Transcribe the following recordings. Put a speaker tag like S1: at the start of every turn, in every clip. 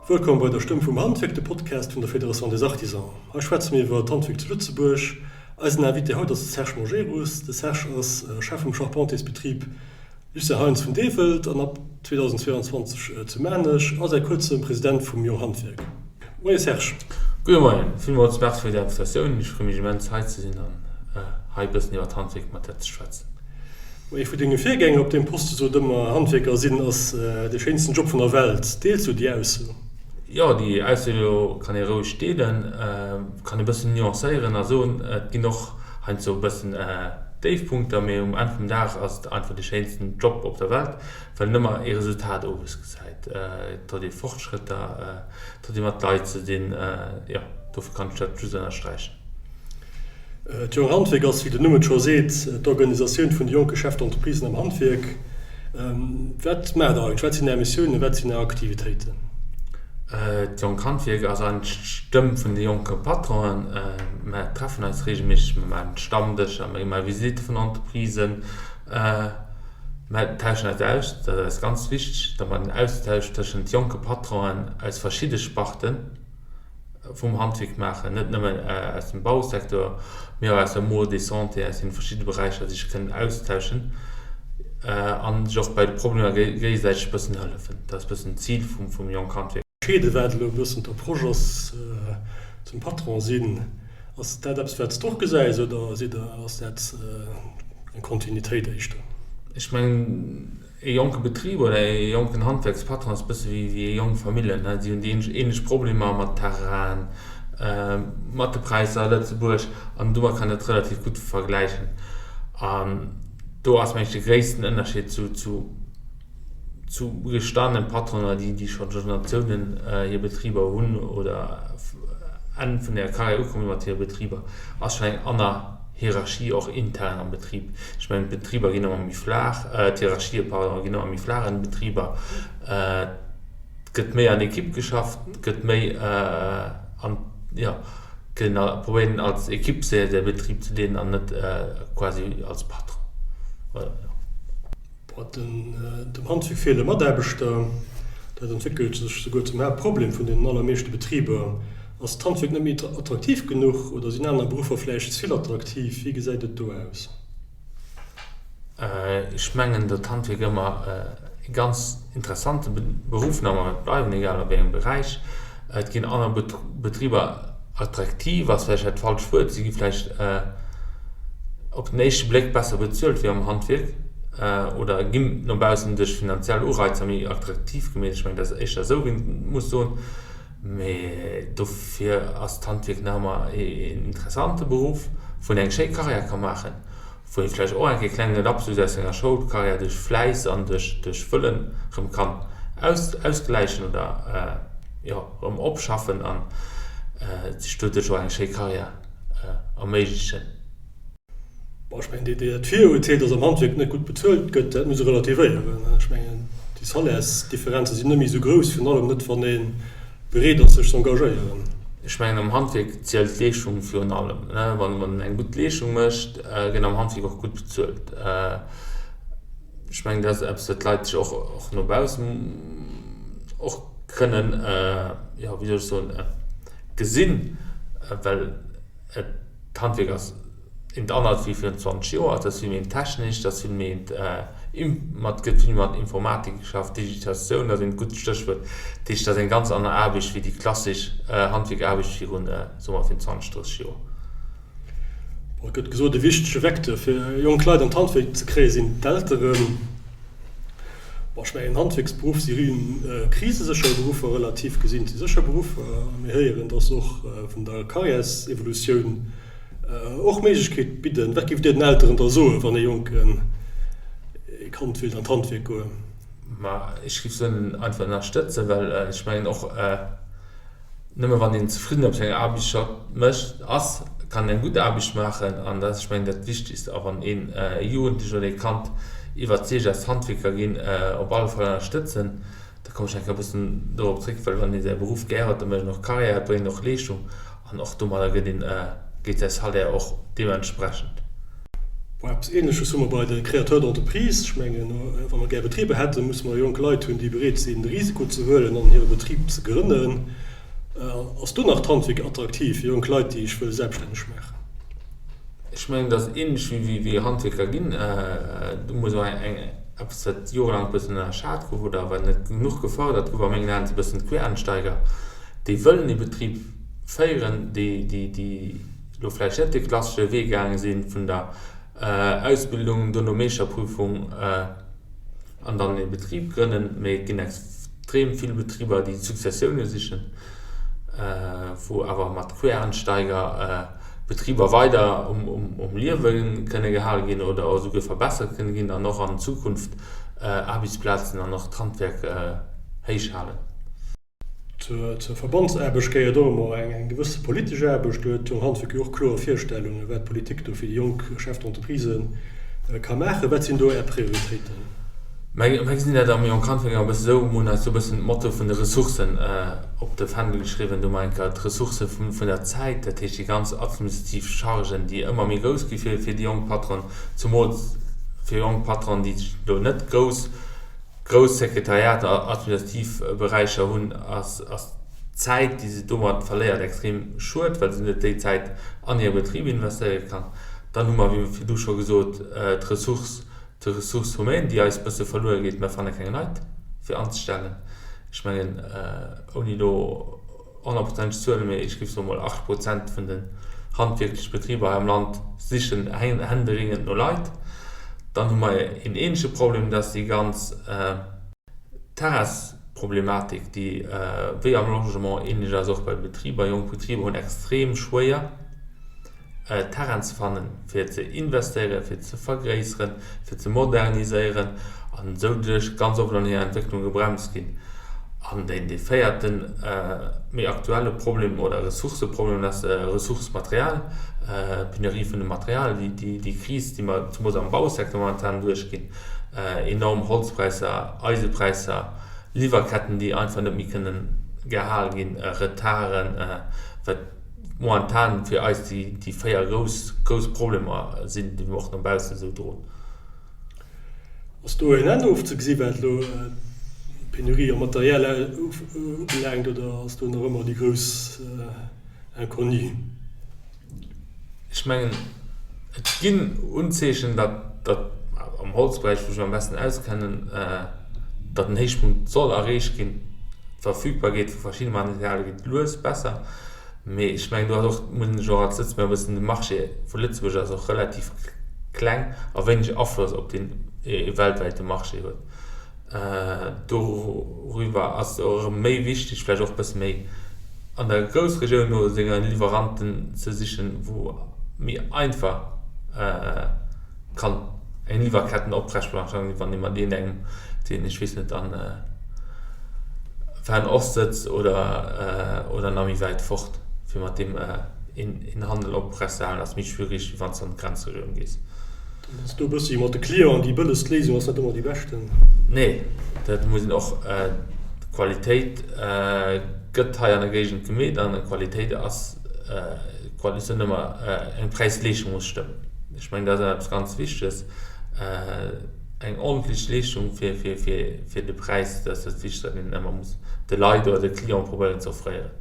S1: Wëllkomm bei der Stëmm vum Handwierk, de Podcast vun der Fédération des Artisans. Hei schwätze mir iwwer d'Handwierk zu Lëtzebuerg. Eisen Invité haut ass de Serge Majerus. De Serge ass Chef vum Charpentiersbetrib Lucien Heintz vun Deewelt an ab 2022 zu Maarnech a säit kuerzem President vum Jong Handwierk. Moie Serge.
S2: Gudde Moien, villmools Merci fir déi Invitatioun. Ech freeë mech immens hei ze sinn an hei e bëssen iwwer d'Handwierk mat der ze schwätzen.
S1: Ee vu denge Virgänger op deem Poste sot ëmmer, Handwierker sinn ass dee schéinsten Job vun der Welt. Deels du déi Ausso?
S2: Jo, déi Ausso kann ee roueg deelen. Kann ee bëssen nuancéieren a soen, et ginn och heiansdo e bëssen Déifpunkter, mee um Enn vum Dag ass et einfach dee schéinsten Job op der Welt, well een ëmmer ee Resultat owes gesäit. Et huet ee Fortschrëtter, et huet ee mat Leit ze dinn. Jo, dofir kann ech dat just ënnersträichen.
S1: D'Jonk Handwierk ass, wéi den Numm et scho seet, d'Organisatioun vun de jonke Chefs d'entreprisen am Handwierk. Wat maacht der eigentlech? Wat sinn Är Missiounen? Wat sinn Är Aktivitéiten?
S2: D'Jonk Handwierk ass eigentlech d'Stëmm vun de jonke Patronen. Mer treffen eis reegelméisseg, mer maachen Stammdëscher, mer maache Visitte vun Entreprisen, mer tauschen eis aus. Dat ass eis ganz wichteg, datt mer den Austausch tëschent jonke Patronen aus verschidde Sparten, vum Handwierk maachen, net nëmmen aus dem Bausecteur, mee och aus der Mode et Santé, aus deene verschidde Beräicher sech kënnen austauschen a sech och bei de Problemer géigesäiteg e bëssen hëllefen. Dat ass e bëssen d'Zil vum Jonk Handwierk.
S1: Scheede wat elo e bëssen d'Approche ass zum Patron sinn. Ass dat eppes wat s de och gesäis oder ass dat eng Kontinuitéit éischter?
S2: Ech mengen, E jonke Betrib oder e jonken Handwerkspatron ass e bësse wéi eng jonk Familljen. Si hunn déi ähnlech Problemer mat Terrainen, mat de Präisser a Lëtzebuerg an domat kann een dat relativ gutt vergläichen. An do ass, mengen ech, de gréissten Ënnerscheed zu zu gestanenen Patronen, déi déi scho Generatiounen hir Betriber hunn oder Enn vun hirer Karriär ukomm sinn mat hire Betriber, ass schonn eng aner Hierarchie och intern am Betrib. Ech mengen, d'Betriber ginn ëmmer méi flaach, d'Hierarchië, pardon, ginn ëmmer méi flaach an de Betriber. Et gëtt méi an Ekipp geschafft, et gëtt méi an, jo, gëtt probéiert als Ekipp säi Betrib ze leeden an net quasi als Patron. Voilà, jo.
S1: Dem Handwierk feele Mataarbechter. Dat entwéckelt sech souguer zum Haaptproblem vun deenen allermeeschte Betriber. Ass d'Handwierk net méi attraktiv genuch oder sinn aner Beruffer vläicht ze vill attraktiv? Wéi gesäit et do aus?
S2: Ech mengen, datt d'Handwierk ëmmer e ganz interessante Beruff nach ëmmer wäert bleiwen, egal a wéi engem Beräich. Et ginn aner Betriber attraktiv ass vläicht dat falscht Wuert, si gi vläicht op den éischte Bléck besser bezuelt wéi am Handwierk oder ginn no baussen duerch finanziell Ureizer méi attraktiv gemeet. Ech mengen, dat ass éischter esou, wéi een et muss soen. Mee dofir ass d'Handwierk nach ëmmer een interessante Beruff, wou een eng schéi Karriär ka maachen. wou ee vläicht och eng Kéier klengen Lapsus aus senger Schoulkarriär duerch Fläiss an duerch duerch Wëllen erëm kann aus ausgläichen oder jo erëm opschaffen an sech doduerch och eng schéi Karriär erméiglechen.
S1: Bon, ech mengen, déi dat Virurteel, dass am Handwierk net gutt bezuelt gëtt, dat muss ee relativéieren. Ech mengen, déi Salairsdifferenze sinn net méi esou grouss, virun allem net, wann ee bereet ass sech z'engagéieren.
S2: Ech mengen am Handwierk zielt d'Leeschung virun allem. Wann een eng gutt Leeschung mécht, gëtt am Handwierk och gutt bezuelt. Ech mengen dat ass eppes wat d'Leit sech och och no baussen och kënnen, jo wéi soll ech soen, gesinn, well et d'Handwierk ass eent anert wéi virun 20 Joer. Et ass vill méi technesch, et ass vill méi mat gëtt vill mat Informatik geschafft, Digitasatioun ass eent gutt Stéchwuert. Dat heescht, et ass eng ganz aner Aarbecht wéi déi klassesch Handwierkaarbecht virun, soe mer, virun 20, 30 Joer.
S1: Bon, et gëtt gesot, e wichtege Vecteur fir jonk Leit an d'Handwierk ze kréie sinn d'Elteren. Bon, ech mengen, Handwierksberuff si krisesécher Beruffer, relativ gesinn si sécher Beruffer. A mir héieren, dass och vun der Karriärsevolutioun och Méiglechkeet bidden. Wat géift Dir den Elteren da soen, wann e jonken e Kand wéilt an d'Handwierk goen?
S2: Ma ech géif se einfach ënnerstëtzen, well ech mengen och, Nëmme wann een zefridden op senger Aarbecht mécht, ass, kann een eng gutt Aarbecht maachen an dat ass, ech mengen, dat Wichtigst. A wann een e Jugendlechen oder ee Kand iwwerzeegt ass, Handwierker ginn, op alle Fall ënnerstëtzen. Da kommen ech nach eng Kéier e bëssen dorop zréck, well wann ee säi Beruff gär huet, da mécht een och Karriär, et bréngt och Leeschtung an och domadder gëtt een, geet säi Salaire och deementsprechend.
S1: Bon, eppes Ähnleches hu mer bei de Créateurs d'entreprise. Ech mengen, wa mer gär Betriber hätten, musse mer jonk Leit hunn, déi bereet sinn, de Risiko ze huelen an hire Betrib ze grënnen. Ass do nach d'Handwierk attraktiv fir jonk Leit, déi sech wëlle selbststänneg maachen?
S2: Ech mengen, dat ass ähnlech wéi wéi Handwierker ginn. Do muss och eng, eppes wat jorelaang e bëssen ënnerschat gouf oder wat net genuch gefërdert gouf a mengen Aen, e bëssen d'Quereinsteiger, déi wëllen ee Betrib féieren, déi, déi, déi elo vläicht net de klassesche Wee gaange si vun der Ausbildung, dono Meeschterprüfung an dann ee Betrib grënnen, mee et ginn extrem vill Betriber, déi Successioune sichen, wou awer mat Quereinsteiger Betriber weider um Liewe kënne gehale ginn oder esouguer verbessert kënne ginn an och an Zukunft Aarbechtsplazen an och d'Handwerk héich halen.
S1: Zur Verbandsaarbecht gehéiert och ëmmer eng gewësse politesch Aarbecht. Do huet d'Jonk Handwierk jo och kloer Virstellungen, wat d'Politik do fir déi jonk Chefs d'entreprise ka maachen. Wat sinn do Är Prioritéiten?
S2: Mir gesinn dat am Jonk Handwierk e bësse sou, mir hunn eis do e bëssen d'Motto vun de Ressourcen op de Fändel geschriwwen. Do hu mer eng Kéier d'Ressourcë vun der Zäit, dat heescht déi ganz administrativ Chargen, déi ëmmer méi grouss gi fir déi jonk Patronen, zumools fir jonk Patronen, déi sech elo net grouss grouss Sekretariater a administrativ Beräicher hunn, ass d'Zäit, déi se domat verléiert, extrem schued, well se net déi Zäit an hire Betrib investéiere kann. Dann hu mer, wéi virdu scho gesot, d'Ressource, d'Ressource humaine, déi eis e bësse verluer geet. Mer fanne keng Leit fir anzestellen. Ech mengen, ouni elo honnertprozenteg Zuelen, mee ech géif soe mol 8 Prozent vun den handwierkleche Betriber hei am Land sichen händeringend no Leit. Dann hu mer een ähnleche Problem, dat ass déi ganz Terrainsproblematik, déi wéi am Logement ähnlech ass och bei Betriber. Jonk Betriber hunn extrem schwéier, Terrain ze fannen, fir ze investéieren, fir ze vergréisseren, fir ze moderniséieren an esou duerch ganz oft an hirer Entwécklung gebremst ginn. An deen dee véierte méi aktuelle Problem oder Ressourcëproblem, dat ass Ressourcëmaterial, d'Penurie vun dem Material, déi déi Kris, déi mer zemools am Bausecteur momentan duerchginn, enorm Holzpräisser, Eisepräisser, Liwwerketten, déi einfach net méi kënnen gehal ginn, Retarden, wat momentan fir eis déi 4 grouss, grouss Problemer sinn, déi mer och no bausse esou droen.
S1: Ass do en Enn ofzegesi wat elo d'Penurie am Material ubelaangt oder ass do nach ëmmer déi grouss Inconnue?
S2: Ech mengen, et ginn Unzeechen, datt, datt am Holzberäich, wou ech mech am besten auskennen, datt en Héichpunkt soll erreecht ginn. D'Verfügbarkeet vu verschiddene Materialie gëtt lues besser, mee ech mengen, do ass och, muss een sech och als Lëtzebuerger e bëssen, de Marché vu Lëtzebuerg ass och relativ kleng a wéineg Afloss op dee weltwäite Marché huet. Doriwwer ass et och erëm méi wichteg, vläicht och e bësse méi an der Groussregioun no senge Liwweranten ze sichen, wou méi einfach kann eng Liwwerketten oprecht bleiwen, wann ee mat iergendengem, deen, ech weess net, an Fernost sëtzt oder oder nach méi wäit fort, fir mat deem een Handel oprecht ze halen, ass méi schwierig, wéi wann s de an d'Grenzregioun gees.
S1: Dann ass do e bëssi mat de Clienten, déi bëllegst Léisung ass net ëmmer déi beschten.
S2: Nee, dat muss een och, d'Qualitéit gëtt hei an der Géigend gemeet an d'Qualitéit ass, Quali sinn ëmmer eng Präis-Leeschtung muss stëmmen. Ech mengen, dat ass eppes ganz Wichteges. Eng ordentlech Leeschtung fir, fir, fir, fir de Präis, dat ass dat Wichtegst, wat een ëmmer muss de Leit oder de Cliente probéieren ze offréieren.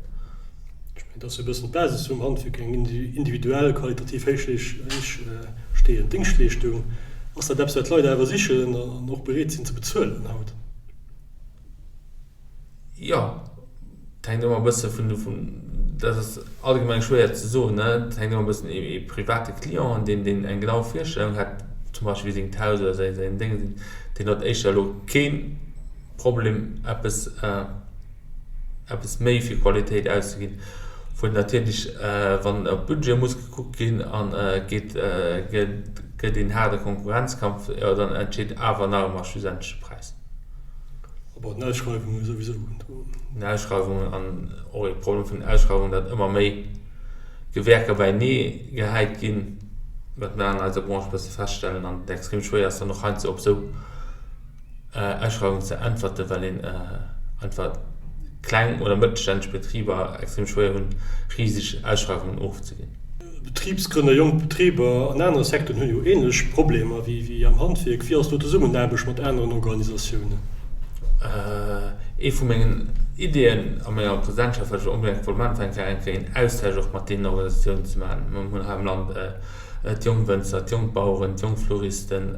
S1: Ech mengen, dat ass jo e bëssen d'Basis vum Handwierk, eng individuell, qualitativ héichstehend Déngschtleeschtung. Ass dat eppes, wat d'Leit awer sichen an och bereet sinn ze bezuelen haut?
S2: Jo, et hänkt ëmmer e bësse vun, vun, dat ass allgemeng schwéier ze soen, ne, et hänkt ëmmer e bëssen ee private Client, deen, deen eng genau Virstellung hätt, zum Beispill wéi sengt Haus oder säi, säin Dénge sinn, deen huet éischter elo kee Problem eppes, eppes méi fir Qualitéit auszeginn, wou et natierlech, wann op Budget muss gekuckt ginn an et geet, gëtt, gëtt een haarde Konkurrenzkampf, jo dann entscheet awer nach ëmmer schlussendlech de Präis.
S1: A bei den Ausschreiwunge souwisou.
S2: Den Ausschreiwungen an och ee Problem vun den Ausschreiwungen, datt ëmmer méi Gewerker beienee gehäit ginn, wat mir an eiser Branche e bësse feststellen an et extrem schwéier ass, dann och heiansdo op esou Ausschreiwungen ze äntwerten, well een einfach kleng oder mëttelstänneg Betriber extrem schwéier hunn, riseg Ausschreiwungen ofzeginn.
S1: Betribsgrënner, jonk Betriber an anere Secteuren hunn jo ähnlech Problemer wéi am Handwierk. Wéi ass do d'Zesummenaarbecht mat aneren Organisatiounen?
S2: Ee vu mengen Ideeën a menger Presidentschaft, wat ech onbedéngt wollt maachen, war eng Kéier een Austausch och mat deenen Organisatiounen ze maachen. Mir hunn hei am Land d'Jongwënzer, d'Jongbaueren, d'Jongfleuristen,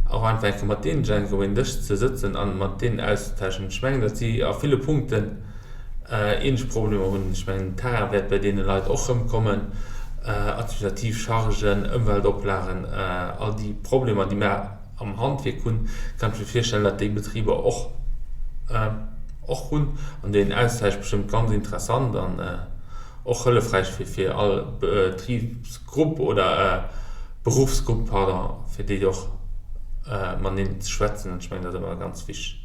S2: och einfach eng Kéier mat deenen eng Kéier op een Dësch ze sëtzen an mat deenen auszetauschen. Ech mengen, datt si a ville Punkten ähnlech Problemer hunn. Ech mengen, den Terrain wäert bei deene Leit och erëmkommen, administrativ Chargen, Ëmweltoplagen, all déi Problemer, déi mer am Handwierk hunn, kann ech mir virstellen, datt déi Betriber och och hunn. An deen Austausch bestëmmt ganz interessant an och hëllefräich fir fir all Betribsgrupp oder Beruffsgrupp, pardon, fir déi och mateneen ze schwätzen. An ech mengen, dat ass ëmmer ganz wichteg.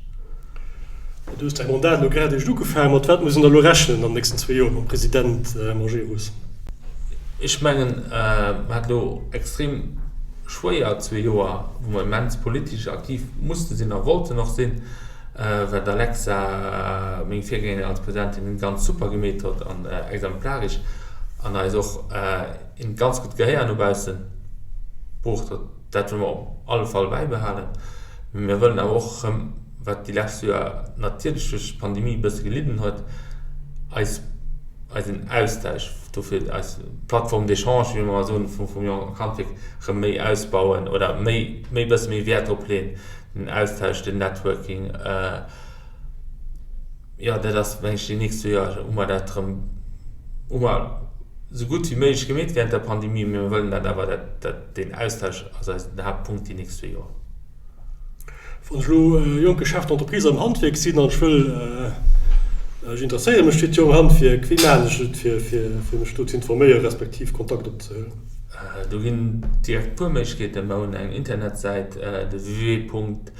S1: Du hues däi Mandat elo grad eréischt ugefaangen. Mat wat muss een da elo rechnen an den nächsten zwee Joer mam President Majerus?
S2: Ech mengen, mer haten elo extrem schwéier zwee Joer, wou mer immens politesch aktiv musste sinn a wollten och sinn, wat d'Alexa, meng Virgängerin als Presidentin, ganz super gemeet huet an exemplaresch an eis och een ganz gutt Gehéier no bausse bruecht huet. Dat wëlle mer op alle Fall bäibehalen. Mee mir wëllen awer och erëm, wat déi lescht Joer natierlech duerch d'Pandemie e bësse gelidden huet, eis, eisen Austausch, dofir eis Plateforme d'échange, wéi mer soen, vum Jonk Handwierk erëm méi ausbauen oder méi, méi bësse méi Wäert drop leeën, den Austausch, den Networking. Jo, dat ass, mengen ech, déi nächst Joer hu mer dat erëm, hu mer esou gutt wéi méiglech gemeet während der Pandemie, mee mer wëllen dat awer, dat, dat, deen Austausch ass eisen Haaptpunkt déi nächst zwee Joer.
S1: Wann ech elo e jonke Chef d'entreprise am Handwierk sinn an ech wëll, ech interesséiere mech fir d'Jong Handwierk, wéi maachen ech et, fir, fir, fir mech do ze informéieren, respektiv Kontakt opzehuelen?
S2: Do ginn direkt puer Méiglechkeeten. Mer hunn eng Internetsäit, de www.jhl.lu.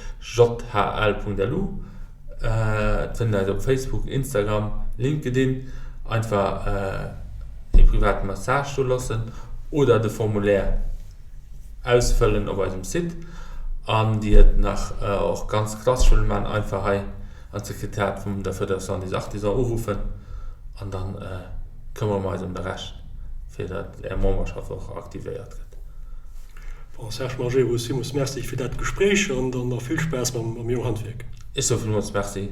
S2: Et fënnt een eis op Facebook, Instagram, LinkedIn. Einfach ee private Message do loossen oder de Formulaire ausfëllen op eisem Site. An déi et nach och ganz klassesch wëlle maachen, einfach hei an d'Sekretariat vun der Fédération des Artisans uruffen an dann këmmere mer eis ëm de Rescht, fir datt Är Memberschaft och aktivéiert gëtt.
S1: Bon, Serge Majerus, villmools Merci fir dat Gespréich an dann nach vill Spaass mam Jong Handwierk.
S2: Ech soe villmools Merci.